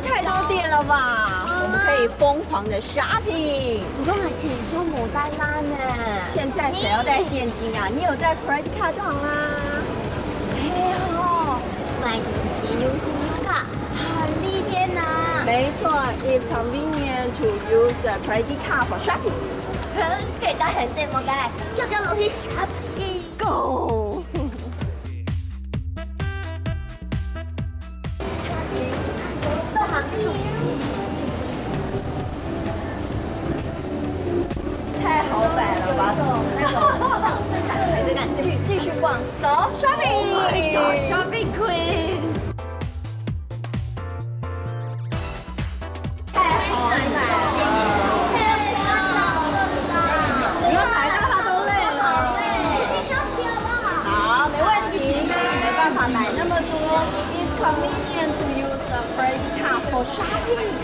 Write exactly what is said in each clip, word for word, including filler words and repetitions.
太多店了吧？我们可以疯狂的 shopping。你讲的钱都无带啦呢。现在谁要带现金啊？你有带 credit card 就好啦。哎呦，买东西用信用卡，很利便呐。没错，it's convenient to use a credit card for shopping。很简单，很对不对？要不要落去 shopping？Go！太好买了吧？有一种那种市场盛产的感觉。继续逛，走，shopping。Oh my god，shopping queen。太好买了。你看买到他都累了。好，没问题，没办法买那么多。It's convenient to use a credit card for shopping。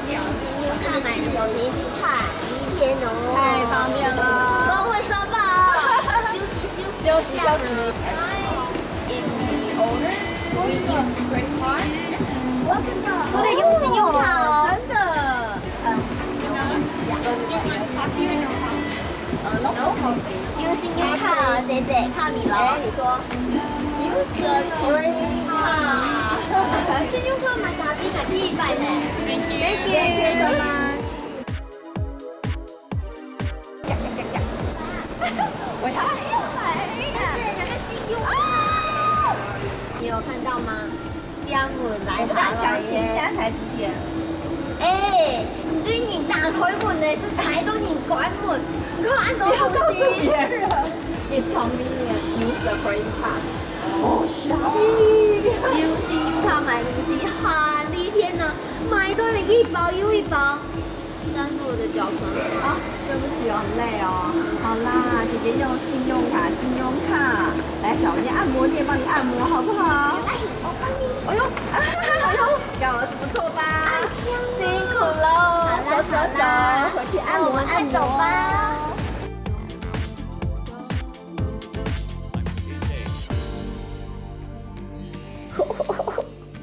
用信用卡买东西，太方便哦。太方便了。都会刷爆。休息休息。休息休息。In the order, we use credit card. 我看到，都得用信用卡哦。真的。嗯。呃，no，用信用卡哦，姐姐，靠你了。哎，你说。Use the credit card。信用卡买咖啡，买第一百呢。Thank you。Thank you so much。我要买了。对，那个信用卡。你有看到吗？店门来爬来耶。我不敢相信，现在才几点？哎，对人打开门呢，就排到人关门，你看俺都不要告诉别人。It's convenient. Use the credit card. Oh, shopping. 用信用卡买东西很利便呢，买到了一包又一包。但是我的脚酸酸。啊，对不起哦，很累哦。好啦，姐姐用信用卡，信用卡。来，找一间按摩店帮你按摩，好不好？哎，我帮你。哎呦，哎呦，表子不错吧？辛苦喽，走走走，回去按摩按摩。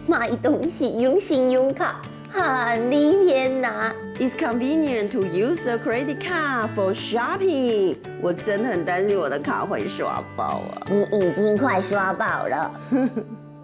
买东西用信用卡，很利便呐。It's convenient to use a credit card for shopping. 我真的很担心我的卡会刷爆啊。你已经快刷爆了。